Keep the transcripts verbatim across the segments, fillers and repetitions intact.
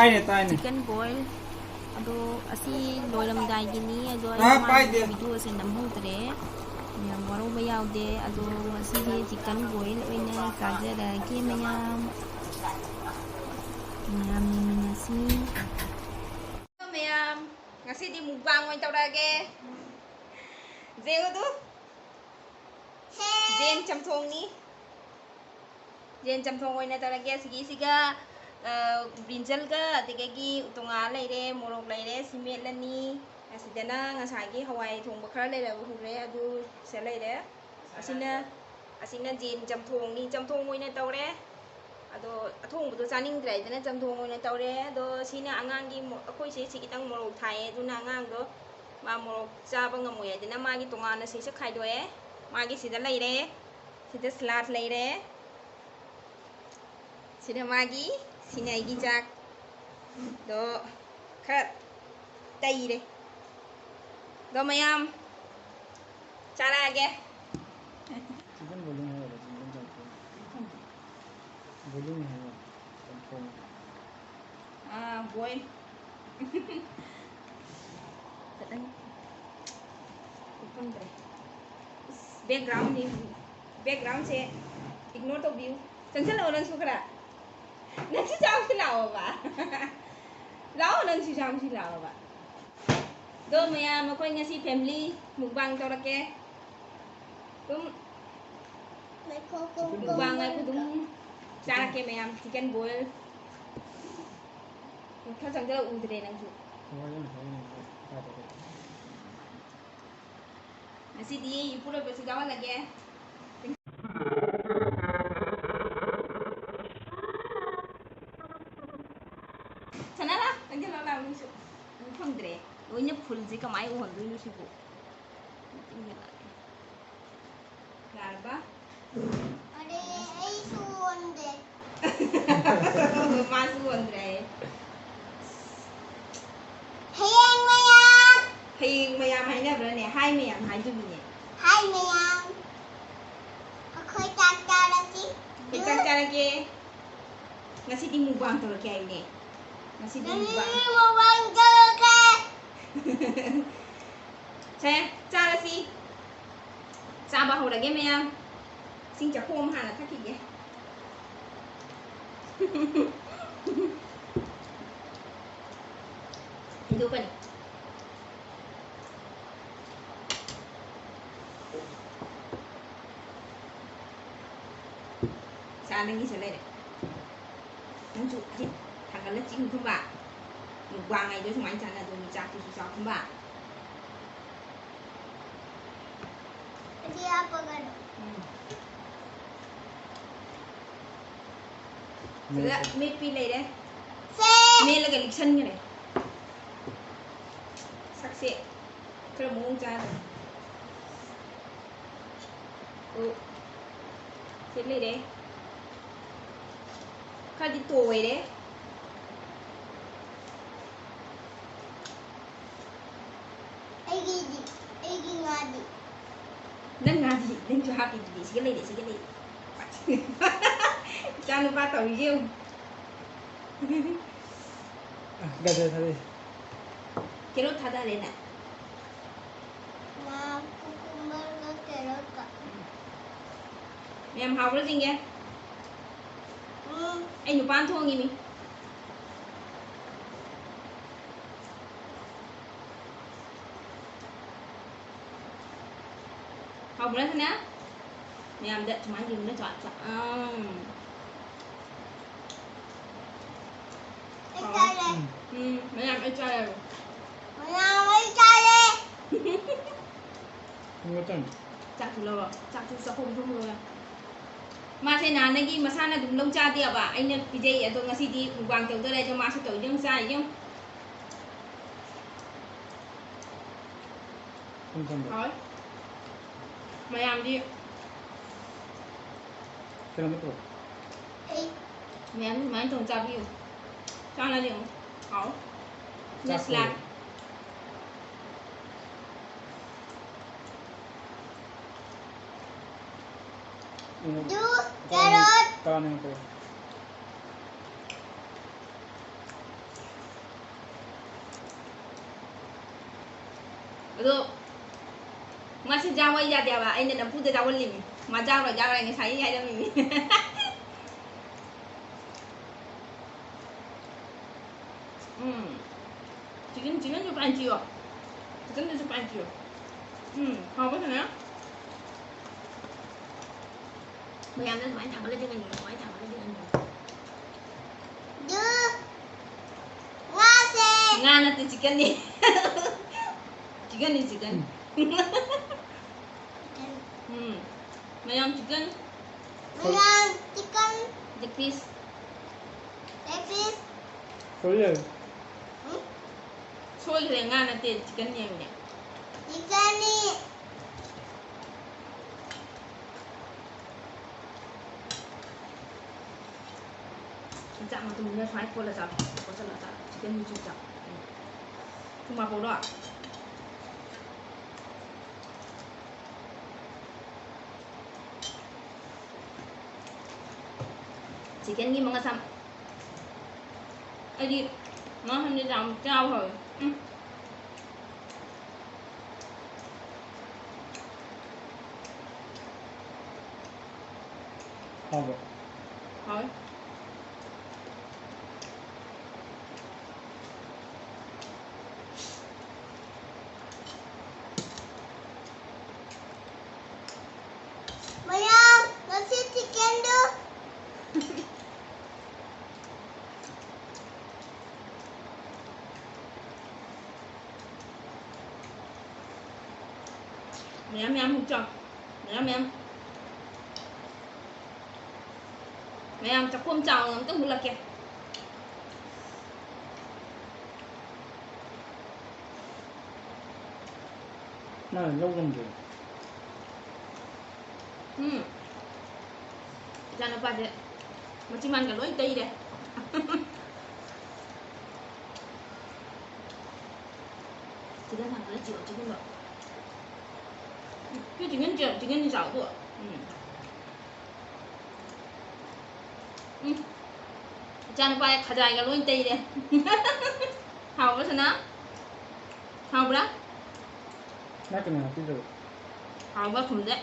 ꯇꯥꯏꯅꯦ, ꯇꯥꯏꯅꯦ꯫ Chicken boil꯫ ꯑꯗꯣ ꯑꯁꯤ ꯂꯣꯏꯔꯝꯗꯥꯏꯒꯤꯅꯤ꯫ ꯑꯗꯣ ꯑꯩ ꯑꯥ, ꯃꯃꯥꯡꯒꯤ ꯄꯥꯏꯗꯦ꯫ Video ꯁꯦ ꯅꯝꯍꯧꯗ꯭ꯔꯦ꯫ ꯌꯥꯝ ꯋꯥꯔꯧꯕ ꯌꯥꯎꯗꯦ꯫ ꯑꯗꯣ ꯉꯁꯤꯗꯤ chicken boil ꯑꯣꯏꯅ ꯆꯥꯖꯔꯒꯦ ꯃꯌꯥꯝ꯫ ꯃꯌꯥꯝ ꯌꯦꯡꯃꯤꯟꯅꯁꯤ꯫ ꯃꯌꯥꯝ, ꯉꯁꯤꯗꯤ mukbang ꯑꯣꯏꯅ ꯇꯧꯔꯛꯑꯒꯦ꯫ ꯌꯦꯡꯉꯨꯗꯨ꯫ ꯌꯦꯟ ꯆꯝꯊꯣꯡꯅꯤ꯫ ꯌꯦꯟ ꯆꯝꯊꯣꯡ ꯑꯣꯏꯅ ꯇꯧꯔꯒꯦ꯫ ꯑꯁꯤꯒꯤꯁꯤꯒ, ꯑ, ꯕ꯭ꯔꯤꯟꯖꯜꯒ, ꯑꯗꯒꯤ ꯎꯇꯣꯡꯉꯥ ꯂꯩꯔꯦ, ꯃꯣꯔꯣꯛ ꯂꯩꯔꯦ, ꯁꯤ ꯃꯦꯠꯂꯅꯤ꯫ ꯑꯁꯤꯗꯅ ꯉꯁꯥꯏꯒꯤ ꯍꯋꯥꯏ ꯊꯣꯡꯕ ꯈꯔ ꯂꯩꯔꯕ ꯍꯧꯔꯦ, ꯑꯗꯨ ꯁꯤꯗ ꯂꯩꯔꯦ꯫ ꯑꯁꯤꯅ, ꯑꯁꯤꯅ ꯌꯦꯟ ꯆꯝꯊꯣꯡꯅꯤ, ꯆꯝꯊꯣꯡ ꯑꯣꯏꯅ ꯇꯧꯔꯦ꯫ ꯑꯗꯣ ꯑꯊꯣꯡꯕꯗꯣ ꯆꯥꯅꯤꯡꯗ꯭ꯔꯦ ꯍꯥꯏꯗꯅ ꯆꯝꯊꯣꯡ ꯑꯣꯏꯅ ꯇꯧꯔꯦ꯫ ꯑꯗꯣ ꯁꯤꯅ ꯑꯉꯥꯡꯒꯤ ꯃꯣ-, ꯑꯩꯈꯣꯏꯁꯦ ꯁꯤ ꯈꯤꯇꯪ ꯃꯣꯔꯣꯛ ꯊꯥꯏꯌꯦ, ꯑꯗꯨꯅ ꯑꯉꯥꯡꯗꯣ ꯃꯥ ꯃꯣꯔꯣꯛ ꯆꯥꯕ ꯉꯝꯃꯣꯏ ꯍꯥꯏꯗꯅ ꯃꯥꯒꯤ ꯇꯣꯉꯥꯟꯅ ꯁꯤꯁꯨ ꯈꯥꯏꯗꯣꯛꯑꯦ꯫ ꯃꯥꯒꯤ ꯁꯤꯗ ꯂꯩꯔꯦ, ꯁꯤꯗ salad ꯂꯩꯔꯦ, ꯁꯤꯅ ꯃꯥꯒꯤ, ꯁꯤꯅ ꯑꯩꯒꯤ ꯆꯥꯛ꯫ ꯑꯗꯣ ꯈꯔ ꯇꯩꯔꯦ꯫ ꯑꯗꯣ ꯃꯌꯥꯝ ꯆꯥꯔꯛꯑꯒꯦ꯫ Chicken bowling ꯍꯥꯏꯔꯕ, chicken ꯆꯝꯊꯣꯡ? Bowling ꯍꯥꯏꯕ, ꯆꯝꯊꯣꯡ꯫ ꯑꯥ, boil꯫ ꯈꯤꯇꯪ ꯎꯐꯨꯟꯗ꯭ꯔꯦ꯫ ꯏꯁ, background ꯅꯤ꯫ Background ꯁꯦ ignore ꯇꯧꯕꯤꯌꯨ꯫ ꯆꯪꯁꯤꯜꯂꯛꯑꯣ ꯅꯪꯁꯨ ꯈꯔ꯫ ꯅꯪꯁꯨ ꯆꯥꯎꯁꯤ ꯂꯥꯛꯑꯣꯕ꯫ ꯂꯥꯛꯑꯣ ꯅꯪꯁꯨ ꯆꯥꯎꯁꯤ ꯂꯥꯛꯑꯣꯕ꯫ ꯑꯗꯣ ꯃꯌꯥꯝ, ꯑꯩꯈꯣꯏ ꯉꯁꯤ family mukbang ꯇꯧꯔꯛꯀꯦ꯫ ꯑꯗꯨꯝ mukbang ꯍꯥꯏꯕꯨ ꯑꯗꯨꯝ ꯆꯥꯔꯛꯀꯦ ꯃꯌꯥꯝ꯫ Chicken boil꯫ ꯈꯔ ꯆꯪꯁꯤꯜꯂꯛ ꯎꯗ꯭ꯔꯦ ꯅꯪꯁꯨ꯫ ꯉꯁꯤꯗꯤ ꯏꯄꯨꯔꯣꯏꯕꯁꯨ ꯌꯥꯎꯍꯜꯂꯒꯦ꯫ ꯁꯅꯥ ꯂꯥ, ꯆꯪꯁꯤꯜꯂꯛꯑꯣ ꯂꯥꯎ ꯅꯪꯁꯨ꯫ ꯎ ꯐꯪꯗ꯭ꯔꯦ꯫ ꯂꯣꯏꯅ ꯐꯨꯜꯁꯦ ꯀꯃꯥꯏꯅ ꯎꯍꯟꯗꯣꯏꯅꯣ ꯁꯤꯕꯨ? ꯌꯥꯔꯕ? ꯑꯔꯦ, ꯑꯩꯁꯨ ꯑꯣꯟꯗꯦ꯫ ꯃꯥꯁꯨ ꯑꯣꯟꯗ꯭ꯔꯦ꯫ ꯍꯌꯦꯡ ꯃꯌꯥꯝ꯫ ꯍꯌꯦꯡ ꯃꯌꯥꯝ ꯍꯥꯏꯅꯕ꯭ꯔꯥꯅꯦ? ꯍꯥꯏ ꯃꯌꯥꯝ ꯍꯥꯏꯗꯣꯏꯅꯤꯅꯦ꯫ ꯍꯥꯏ ꯃꯌꯥꯝ꯫ ꯑꯩꯈꯣꯏ ꯆꯥꯛ ꯆꯥꯔꯁꯤ꯫ ꯑꯩꯈꯣꯏ ꯆꯥꯛ ꯆꯥꯔꯒꯦ꯫ ꯉꯁꯤꯗꯤ mukbang ꯇꯧꯔꯛꯀꯦ ꯍꯥꯏꯕꯅꯦ꯫ ꯉꯁꯤꯗꯤ ꯅꯪꯒꯤ ꯃꯨꯛꯕꯥꯡ ꯃꯨꯛꯕꯥꯡ ꯇꯧꯔꯒꯦ꯫ ꯁꯦ, ꯆꯥꯔꯁꯤ꯫ ꯆꯥꯕ ꯍꯧꯔꯒꯦ ꯃꯌꯥꯝ꯫ ꯏꯁꯤꯡ ꯆꯥꯛꯈꯣꯝ ꯑꯃ ꯍꯥꯟꯅ ꯊꯛꯈꯤꯒꯦ꯫ ꯍꯩꯗꯣꯛꯀꯅꯤ꯫ ꯁꯥ ꯅꯪꯒꯤꯁꯦ ꯂꯩꯔꯦ꯫ ꯅꯪꯁꯨ ꯍꯧꯖꯤꯛ ꯊꯥꯡꯒꯠꯂ ꯆꯤꯡ ꯈꯨꯝꯕ꯫ ꯃꯨꯛꯕꯥꯡ ꯍꯥꯏꯗꯣ ꯁꯨꯃꯥꯏꯅ ꯆꯥꯟꯅꯗꯣꯏꯅꯤ, ꯆꯥꯛꯇꯨꯁꯨ ꯆꯥꯎ ꯈꯨꯝꯕ꯫ ꯑꯗꯨ ꯍꯥꯞꯄꯒꯅꯣ꯫ ꯎꯝ꯫ ꯁꯤꯗ ꯃꯦꯠꯄꯤ ꯂꯩꯔꯦ꯫ ꯁꯦ꯫ ꯃꯦꯠꯂꯒ ꯂꯤꯛꯁꯟꯈ꯭ꯔꯦ꯫ ꯁꯛꯁꯦ ꯈꯔ ꯃꯑꯣꯡ ꯆꯥꯗ꯭ꯔꯦ꯫ ꯑꯣ꯫ ꯁꯤ ꯂꯩꯔꯦ꯫ ꯈꯔꯗꯤ ꯇꯣꯏꯔꯦ꯫ ꯑꯩꯒꯤꯗꯤ, ꯑꯩꯒꯤ ꯉꯥꯗꯤ꯫ ꯅꯪ ꯉꯥꯗꯤ, ꯅꯪꯁꯨ ꯍꯥꯞꯄꯤꯗꯨꯗꯤ꯫ ꯁꯤꯒ ꯂꯩꯔꯦ, ꯁꯤꯒ ꯂꯩꯔꯦ꯫ ꯏꯆꯥꯅꯨꯄꯥ ꯇꯧꯔꯤꯁꯦ ꯌꯦꯡꯉꯨ꯫ ꯑ, ꯒꯖꯔ ꯊꯥꯗꯩ꯫ ꯀꯦꯔꯣꯠ ꯊꯥꯗꯔꯦꯅꯦ꯫ ꯃꯥ ꯀꯨꯀꯨꯝꯕꯔꯒ ꯀꯦꯔꯣꯠꯀ꯫ ꯎꯝ꯫ ꯃꯌꯥꯝ ꯍꯥꯎꯕ꯭ꯔꯥ ꯌꯦꯡꯒꯦ? ꯎꯝ꯫ ꯑꯩ ꯅꯨꯄꯥꯅ ꯊꯣꯡꯉꯤꯅꯤ꯫ ꯍꯥꯎꯕ꯭ꯔꯥ ꯁꯅꯥ? ꯃꯌꯥꯝꯗ ꯁꯨꯃꯥꯏꯅ ꯌꯦꯡꯉꯨꯅꯦ, ꯆꯥ-, ꯆꯥ-, ꯑꯝ꯫ ꯑꯩ ꯆꯥꯔꯦ꯫ ꯎꯝ, ꯃꯌꯥꯝ ꯑꯩ ꯆꯥꯔꯦ꯫ ꯃꯌꯥꯝ ꯑꯩ ꯆꯥꯔꯦ꯫ ꯆꯥꯛꯁꯨ ꯂꯧꯔꯣ, ꯆꯥꯛꯁꯨ ꯆꯥꯛꯈꯨꯝ ꯊꯣꯡ ꯂꯣꯏꯔꯦ꯫ ꯃꯥꯁꯦ ꯅꯍꯥꯟꯗꯒꯤ ꯃꯁꯥꯅ ꯑꯗꯨꯝ ꯂꯧ ꯆꯥꯗꯦꯕ, ꯑꯩꯅ ꯄꯤꯖꯩ꯫ ꯑꯗꯣ ꯉꯁꯤꯗꯤ ꯃꯨꯛꯕꯥꯡ ꯇꯧꯗꯣꯔꯦ, ꯑꯗꯣ ꯃꯥꯁꯨ ꯇꯧꯔꯤꯁꯦ ꯌꯦꯡꯉꯨ, ꯆꯥꯔꯤꯁꯦ ꯌꯦꯡꯉꯨ꯫ ꯊꯨꯝ ꯊꯨꯝꯕ꯭ꯔꯣ? ꯍꯥꯎꯋꯦ꯫ ꯃꯌꯥꯝꯗꯤ ꯀꯩꯅꯣ ꯅꯠꯇ꯭ꯔꯣ? ꯃꯌꯥꯝꯗꯤ ꯁꯨꯃꯥꯏꯅ ꯊꯣꯡ ꯆꯥꯕꯤꯌꯨ꯫ ꯆꯥꯅꯗꯤ ꯌꯦꯡꯉꯨ꯫ ꯍꯥꯎ꯫ ꯆꯥꯛ ꯅꯁꯂꯥ꯫ ꯊꯣꯡꯉꯦ꯫ ꯎꯝ꯫ ꯗꯨ, ꯀꯔꯥꯅꯤ-, carrot꯫ ꯀꯔꯥꯅꯤ ꯍꯥꯞꯄꯛꯑꯣ꯫ ꯑꯗꯣ ꯃꯥꯁꯦ ꯆꯥꯕ ꯌꯥꯗꯦ ꯍꯥꯏꯕ, ꯑꯩꯅ ꯅꯝꯐꯨꯗ ꯆꯥꯎꯍꯜꯂꯤꯅꯤ꯫ ꯃꯥ ꯆꯥꯔꯣꯏ, ꯆꯥꯔꯣꯏ ꯉꯁꯥꯏ ꯍꯥꯏꯔꯝꯃꯤꯅꯤ꯫ ꯎꯝ꯫ ꯆꯤꯛꯀꯟ, ꯆꯤꯛꯀꯟꯁꯨ ꯐꯖꯅ ꯆꯤꯛꯑꯣ꯫ ꯆꯤꯛꯀꯟꯗꯨꯁꯨ ꯐꯖꯅ ꯆꯤꯛꯑꯣ꯫ ꯎꯝ, ꯍꯥꯎꯕ ꯐꯖꯅ꯫ ꯃꯌꯥꯝꯅ ꯑꯗꯨꯃꯥꯏꯅ ꯊꯥꯡꯒꯠꯂꯗꯤ ꯀꯩꯅꯣ? ꯑꯗꯨꯃꯥꯏꯅ ꯊꯥꯡꯒꯠꯂꯗꯤ ꯀꯩꯅꯣ? ꯑꯗꯨ ꯉꯥꯁꯦ꯫ ꯉꯥ ꯅꯠꯇꯦ, ꯆꯤꯛꯀꯟꯅꯤ꯫ ꯆꯤꯛꯀꯟꯅꯤ, ꯆꯤꯛꯀꯟ꯫ ꯎꯝ꯫ ꯃꯌꯥꯝ ꯆꯤꯛꯀꯟ꯫ ꯃꯌꯥꯝ chicken. Leg piece. Leg piece. ꯁꯣꯏꯔꯦ꯫ ꯎꯝ? ꯁꯣꯏꯈ꯭ꯔꯦ, ꯉꯥ ꯅꯠꯇꯦ, ꯆꯤꯛꯀꯟꯅꯦꯃꯤ꯫ ꯆꯤꯛꯀꯟꯅꯤ꯫ ꯆꯥꯛ ꯃꯇꯨꯝꯗꯨꯅ ꯁꯨꯃꯥꯏꯅ ꯀꯣꯠꯂ ꯆꯥꯕ, ꯀꯣꯠꯁꯜꯂ ꯆꯥꯕ꯫ ꯆꯤꯛꯀꯟ ꯃꯆꯨ ꯆꯥꯕ꯫ ꯎꯝ꯫ ꯊꯨꯝ ꯍꯥꯞꯄꯧꯔꯣ? ꯆꯤꯛꯀꯟꯒꯤ ꯃꯉꯛꯁꯝ꯫ ꯑꯩꯗꯤ ꯃꯉꯛꯁꯝꯁꯦ ꯌꯥꯝ ꯆꯥꯕ ꯍꯧꯔꯦ꯫ ꯎꯝ꯫ ꯍꯥꯎꯕ꯭ꯔꯣ? ꯍꯥꯎꯋꯦ꯫ ꯃꯌꯥꯝ, ꯉꯁꯤ ꯆꯤꯛꯀꯟꯗꯨ꯫ ꯃꯌꯥꯝ ꯃꯌꯥꯝ ꯍꯨꯛ ꯆꯥꯎ꯫ ꯃꯌꯥꯝ ꯃꯌꯥꯝ꯫ ꯃꯌꯥꯝ ꯆꯥꯛꯈꯣꯝ ꯆꯥꯎꯅ ꯑꯝꯇ ꯍꯨꯜꯂꯛꯀꯦ꯫ ꯅꯪ ꯂꯧ ꯉꯝꯗ꯭ꯔꯣ? ꯎꯝ꯫ ꯏꯆꯥꯅꯨꯄꯥꯁꯦ ꯃꯆꯤꯟꯕꯥꯟꯒ ꯂꯣꯏ ꯇꯩꯔꯦ꯫ ꯆꯤꯛꯀꯟ ꯊꯥꯡꯒꯠꯂ ꯆꯤꯛꯑꯣ, ꯆꯤꯛꯀꯟꯗꯣ꯫ ꯎꯝ, ꯁꯤ ꯆꯤꯛꯀꯟ ꯆꯤꯛ-, ꯆꯤꯛꯀꯟꯗꯤ ꯆꯥꯎꯗꯣ꯫ ꯎꯝ꯫ ꯎꯝ꯫ ꯏꯆꯥꯅꯨꯄꯥ ꯈꯖꯥꯏꯒ ꯂꯣꯏ ꯇꯩꯔꯦ꯫ ꯍꯥꯎꯕ꯭ꯔꯥ, ꯁꯅꯥ? ꯍꯥꯎꯕ꯭ꯔꯥ? ꯅꯠꯇꯅ ꯍꯥꯞꯄꯤꯗꯕ꯫ ꯍꯥꯎꯕ ꯊꯨꯝꯗꯦ꯫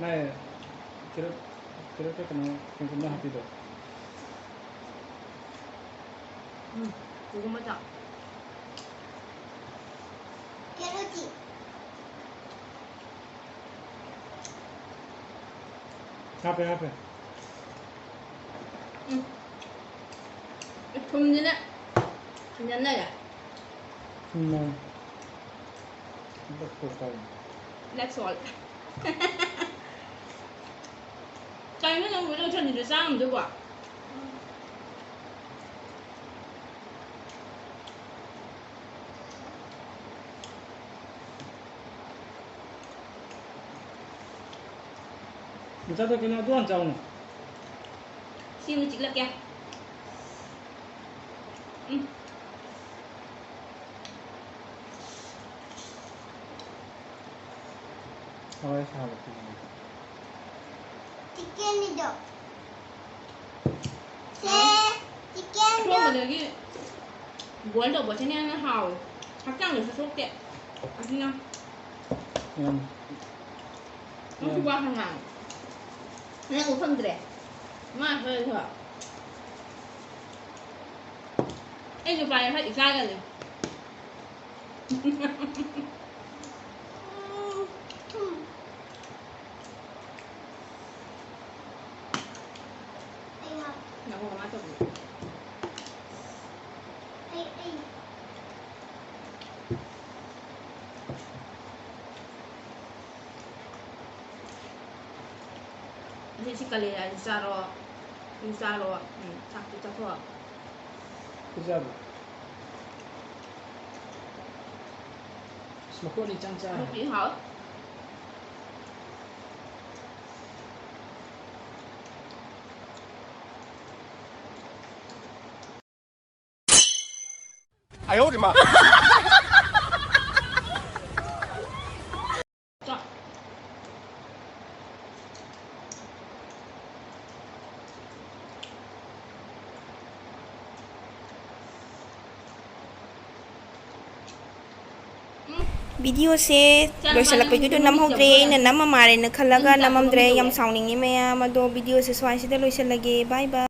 ꯃꯥꯏ ꯀꯦꯔꯣꯠ, ꯀꯦꯔꯣꯠꯀ ꯀꯩꯅꯣ, ꯆꯦꯡꯀꯨꯞꯅ ꯍꯥꯞꯄꯤꯗꯣ꯫ ꯎꯝ, ꯆꯦꯡꯀꯨꯞ ꯃꯆꯥ꯫ ꯀꯦꯔꯣꯠꯇꯤ? ꯍꯥꯞꯄꯦ, ꯍꯥꯞꯄꯦ꯫ ꯎꯝ꯫ ꯊꯨꯝꯁꯤꯅ ꯅꯝꯅꯔꯦ꯫ ꯎꯝ꯫ That's all. ꯀꯩꯅꯣ ꯅꯪ ꯂꯧꯁꯟꯕꯤꯗꯣ ꯆꯥ ꯉꯝꯗꯣꯏꯕꯣ? ꯃꯆꯥꯗꯣ ꯀꯩꯅꯣ ꯑꯗꯨ ꯍꯥꯟꯅ ꯆꯥꯎꯅ꯫ ꯁꯤ ꯑꯃ ꯆꯤꯛꯂꯛꯀꯦ꯫ ꯎꯝ꯫ ꯍꯋꯥꯏ ꯑꯁꯥꯡꯕ ꯄꯤꯔꯛꯑꯦ꯫ ꯆꯤꯛꯀꯟꯒꯤꯗꯣ꯫ ꯁꯦ, ꯆꯤꯛꯀꯟꯗꯣ꯫ ꯑꯊꯣꯡꯕꯗꯒꯤ boil ꯇꯧꯕꯁꯤꯅ ꯍꯦꯟꯅ ꯍꯥꯎꯋꯦ꯫ ꯍꯛꯆꯥꯡꯗꯁꯨ ꯁꯣꯛꯇꯦ꯫ ꯑꯁꯤꯅ꯫ ꯎꯝ꯫ ꯅꯪꯁꯨ ꯋꯥ ꯈꯔ ꯉꯥꯡꯉꯨ꯫ ꯅꯪ ꯎ ꯐꯪꯗ꯭ꯔꯦ꯫ ꯃꯥ ꯈꯔ ꯈꯔ꯫ ꯑꯩ ꯅꯨꯄꯥꯅ ꯈꯔ ꯏꯀꯥꯏꯒꯜꯂꯤ꯫ ꯉꯥꯏꯈꯣ, ꯀꯃꯥꯏ ꯇꯧꯗꯣꯏꯅꯣ? ꯑꯁꯤ, ꯁꯤ ꯀꯥꯂꯦꯖꯥꯁꯤ ꯆꯥꯔꯣ꯫ ꯁꯤ ꯆꯥꯔꯣ꯫ ꯎꯝ, ꯆꯥꯛꯇꯨ ꯆꯥꯊꯣꯛꯑꯣ꯫ ꯄꯤꯖꯕ꯭ꯔꯣ? ꯑꯁ, ꯃꯈꯣꯟꯗꯤ ꯏꯆꯥꯡ ꯆꯥꯔꯦ꯫ ꯃꯈꯣꯟꯗꯤ ꯍꯥꯎꯋꯦ꯫ ꯚꯤꯗꯤꯑꯣꯁꯦ ꯂꯣꯏꯁꯤꯜꯂꯛꯄꯩꯗꯨꯗ ꯅꯝꯍꯧꯗ꯭ꯔꯦ, ꯑꯩꯅ ꯅꯝꯃ ꯃꯥꯜꯂꯦꯅ ꯈꯜꯂꯒ ꯅꯝꯃꯝꯗ꯭ꯔꯦ꯫ ꯌꯥꯝ ꯁꯥꯎꯅꯤꯡꯉꯤ ꯃꯌꯥꯝ꯫ ꯑꯗꯣ ꯚꯤꯗꯤꯑꯣꯁꯦ ꯁ꯭ꯋꯥꯏꯁꯤꯗ ꯂꯣꯏꯁꯤꯜꯂꯒꯦ꯫ Bye bye꯫